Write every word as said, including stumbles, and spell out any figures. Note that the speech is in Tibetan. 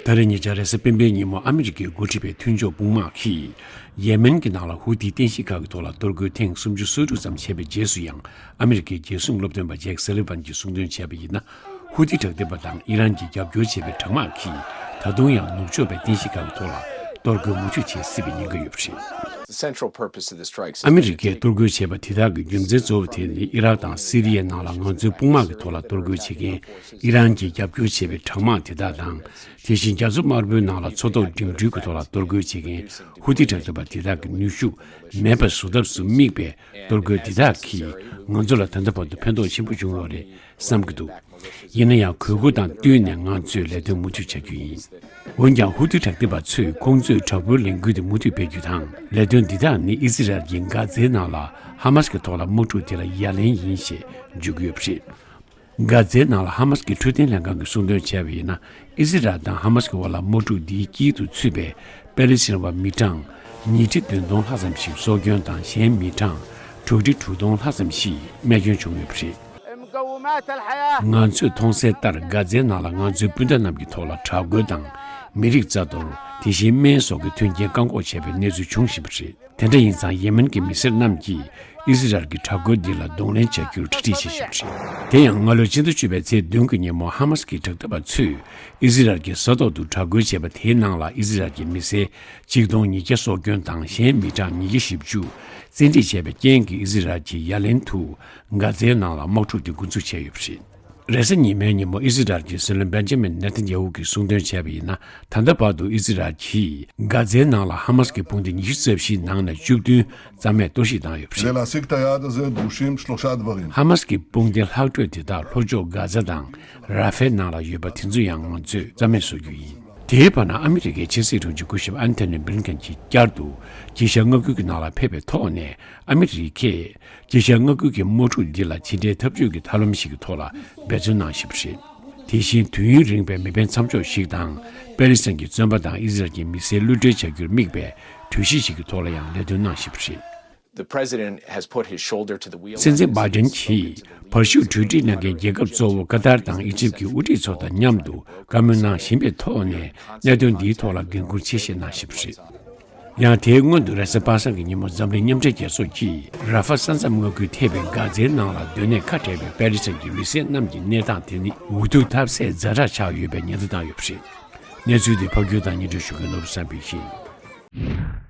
ད་རེས་ཉེ་ཆར་རེས་གཟའ་སྤེན་པའི་ཉིན་མོ་ཨ་མི་རི་ཀས་འགོ་ཁྲིད་པའི་མཐུན་ཕྱོགས་དཔུང་དམག་གིས་ཡེ་མེན་གྱི་ནང་ལ་ཧུ་ཐི་རྟེན་གཞི་ཁག་གི་ཐོག་ལ་གཏོར་རྒོལ་ཐེངས་སུམ་ཅུ་སོ་དྲུག་ཙམ་བྱས་པའི་རྗེས་སུ་ཡང་ཨ་མི་རི་ཀའི་རྒྱལ་སྲུང་སློབ་སྟོན་པ་ཇེག་སེ་ལི་ཝན་གྱིས་གསུངས་དོན་བྱས་པ་ཡིན་ན། ཧུ་ཐི་དྲག་འཐབ་པ་དང་ཨི་རན་གྱིས་རྒྱབ་སྐྱོར་བྱེད་པའི་དྲག་དམག་གིས་ད་དུང་ཡང་ནུབ་ཕྱོགས་པའི་རྟེན་གཞི་ཁག་གི་ཐོག་ལ་གཏོར་རྒོལ་མུ་མཐུད་བྱེད་སྲིད་པའི་ཉེན་ཁ་ཡོད་པ་རེད། Central purpose of the strikes. ཨ་མི་རི་ཀས་གཏོར་རྒོལ་བྱས་པ་དེ་དག་གི་རྒྱུ་མཚན་གཙོ་བོ་དེ་ནི་ཨི་རག་དང་སི་རི་ཡའི་ནང་ལ་ང་ཚོའི་དཔུང་དམག་གི་ཐོག་ལ་གཏོར་རྒོལ་བྱེད་མཁན་ཨི་རན་གྱིས་རྒྱབ་སྐྱོར་བྱས་པའི་དྲག་དམག་དེ་དག་དང་། དེ་བཞིན་རྒྱ་མཚོ་དམར་པོའི་ནང་ལ་མཚོ་ཐོག་འགྲིམ་འགྲུལ་གྱི་ཐོག་ལ་གཏོར་རྒོལ་བྱེད་མཁན་ཧུ་ཐི་དྲག་འཐབ་པ་དེ་དག་གི་ནུས་ཤུགས་མེད་པ་བཟོ་ཐབས་སུ་དམིགས་པའི་གཏོར་རྒོལ་འདི་དག་གིས་ང་ཚོ་ལ་ད་ལྟ་བར་དུ་ཕན་ཐོགས་ཆེན་པོ་བྱུང་ཡོད་རེད་བསམ་གྱི་འདུག་ཡིན་ན་ཡང་དགོས་མཁོ་དང་བསྟུན་ནས་ང་ཚོས་ལས་དོན་མུ་མཐུད་བྱ་རྒྱུ་ཡིན། འོན་ཀྱང་ཧུ་ཐི་དྲག་འཐབ་པ་ཚོས་ཁོང་ཚོས་དྲག་པོའི་ལས་འགུལ་དེ་མུ་མཐུད་སྤེལ་རྒྱུ་དང་། ལས་དོན་འདི་དག་ནི་ཨི་སི་རལ་གྱིས་གྷ་ཛའི་ནང་ལ་ཧ་མ་སི་གི་ཐོག་ལ་དམག་འཁྲུག་དེ་ལ་ཡ་ལན་ཡིན་ཞེས་བརྗོད་ཀྱི་ཡོད་པ་རེད། གྷ་ཛའི་ནང་ལ་ཧ་མ་སི་གི་འཕྲོད་བསྟེན་ལྷན་ཁང་གིས་གསུངས་དོན་བྱས་པ་ཡིན་ན། ཨི་སི་རལ་དང་ཧ་མ་སི་གི་དབར་ལ་དམག་འཁྲུག་འདིའི་དཀྱིལ་དུ་ཚུད་པའི་པེ་ལི་སི་ཐན་པ་མི་གྲངས་ཉིས་ཁྲི་བདུན་སྟོང་ལྷག་ཙམ་ཞིག་སྲོག་སྐྱོན་དང་། གཞན་མི་གྲངས་དྲུག་ཁྲི་དྲུག་སྟོང་ལྷག་ཙམ་ཞིག་རྨས་སྐྱོན་བྱུང་ཡོད་པ་རེད། ང་ཚོས་མཐོང་གསལ་ལྟར། གྷ་ཛའི་ནང་ལ་ང་ཚོའི་སྤུན་ཟླ་རྣམས་ཀྱི་ཐོག་ལ་དྲག་རྒོལ་དང་། མི་རིགས་རྩ་གཏོར། དེ་བཞིན་སྨན་སོགས་ཀྱི་མཐུན་རྐྱེན་བཀག་འགོག་བྱས་པའི་གནས་ཚུལ་བྱུང་བཞིན་པ་རེད། དེ་འདྲ་ཡིན་ཙང་ཡེ་མེན་གྱི་མི་སེར་རྣམས་ཀྱིས་ཨི་སི་རལ་གྱི་དྲག་རྒོལ་འདི་ལ་གདོང་ལེན་བྱ་རྒྱུར་གྲ་སྒྲིག་བྱེད་བཞིན་པ་རེད། དེ་ཡང་སྔ་ལོའི་ཕྱི་ཟླ་བཅུ་པའི་ཚེས་བདུན་གྱི་ཉིན་མོ་ཧ་མ་སི་གི་དྲག་འཐབ་པ་ཚོས་ཨི་སི་རལ་གྱི་ས་ཐོག་ཏུ་དྲག་རྒོལ་བྱས་པ་དེའི་ནང་ལ་ཨི་སི་རལ་གྱི་མི་སེར་ཆིག་སྟོང་ཉིས་བརྒྱ་སྲོག་སྐྱོན་དང་། གཞན་མི་གྲངས་ཉིས་བརྒྱ་བཞི་བཅུ་བཙན་ཁྲིད་བྱས་པའི་རྐྱེན་གྱིས་ཨི་སི་རལ་གྱིས་ཡ་ལན་དུ་གྷ་ཛའི་ནང་ལ་དམག་འཁྲུག་དེ་འགོ་འཛུགས་བྱས་ཡོད་པ་རེད། རེས་གཟའ་ཉི་མའི་ཉིན་མོ་ཨི་སི་རལ་གྱི་སྲིད་བློན་བེན་ཇ་མིན་ནེ་ཐན་ཡ་ཧུ་གིས་གསུངས་དོན་བྱས་པ་ཡིན་ན། ད་ལྟ་བར་དུ་ཨི་སི་རལ་གྱིས་གྷ་ཛའི་ནང་ལ་ཧ་མ་སི་གི་དཔུང་སྡེ་ཉི་ཤུ་རྩ་བཞིའི་ནང་ནས་བཅུ་བདུན་རྩ་མེད་གཏོར་བཤིག་བཏང་ཡོད་པ་རེད། כדי להשיג את היעד הזה דרושים שלושה דברים. ཧ་མ་སི་གི་དཔུང་སྡེ་ལྷག་འཕྲོས་དེ་དག་ལྷོ་ཕྱོགས་གྷ་ཛ་དང་ར་ཧྥའི་ནང་ལ་ཡོད་པ་དེ་ཚོ་ཡང་ང་ཚོས་རྩ་མེད་བཟོ་རྒྱུ་ཡིན། དེའི་བར་ན་ཨ་མི་རི་ཀའི་ཕྱི་སྲིད་དྲུང་ཆེ་སྐུ་ཞབས་ཨན་ཐོ་ནི་བྷི་ལིན་ཀེན་གྱིས་བསྐྱར་དུ་ཇི་ཤར་མངའ་ཁུལ་གྱི་ནང་ལ་ཕེབས་པའི་ཐོག་ནས། ཨ་མི་རི་ཀས་ཇི་ཤར་མངའ་ཁུལ་གྱི་དམག་འཁྲུག་འདི་ལ་ཇི་འདྲའི་འཐབ་ཇུས་ཀྱི་ཐབས་ལམ་ཞིག་གི་ཐོག་ལ་འབད་བརྩོན་གནང་བཞིན་པ་རེད། དེ་བཞིན་དུས་ཡུན་རིང་བའི་མེ་འཕེན་མཚམས་འཇོག་ཞིག་དང་། པེ་ལི་སི་ཐན་གྱི་བཙོན་པ་དང་ཨི་སི་རལ་གྱི་མི་སེར་གློད་གྲོལ་བྱ་རྒྱུར་དམིགས་པའི་གྲོས་གཞི་ཞིག་གི་ཐོག་ལ་ཡང་ལས་དོན་གནང་བཞིན་པ་རེད། The president has put his shoulder to the wheel. སྲིད་འཛིན་བྷའི་ཌེན་གྱིས་བར་ཤུགས་གྲོས་འགྲིག་གནང་མཁན་རྒྱལ་ཁབ་གཙོ་བོ་ཀ་ཏར་དང་ཨི་ཇིབ་ཀྱི་དབུ་ཁྲིད་ཚོ་དང་མཉམ་དུ་བཀའ་མོལ་གནང་བཞིན་པའི་ཐོག་ནས་གནད་དོན་འདིའི་ཐོག་ལ་འགན་འཁུར་ཆེ་བཞེས་གནང་བཞིན་པ་རེད། ཡང་དེའི་སྔོན་དུ་རེས་གཟའ་པ་སངས་ཀྱི་ཉིན་མོ་འཛམ་གླིང་མཉམ་འབྲེལ་རྒྱལ་ཚོགས་ཀྱིས་ར་ཧྥ་ས་མཚམས་མངའ་ཁུལ་ཐེ་བའི་གྷ་ཛའི་ནང་ལ་སྡོད་གནས་ཁ་བྲལ་བའི་པེ་ལི་སི་ཐན་གྱི་མི་སེར་རྣམས་ཀྱི་གནས་སྟངས་དེ་ནི་འུ་ཐུག་ཐབས་ཟད་ཛ་དྲག་ཆགས་ཡོད་པའི་ཉེན་བརྡ་བཏང་ཡོད་པ་རེད། གནས་ཚུལ་འདི་ཕབ་སྒྱུར་དང་སྙན་སྒྲོན་ཞུ་མཁན་ནོར་བུ་བསམ་འཕེལ་ཡིན།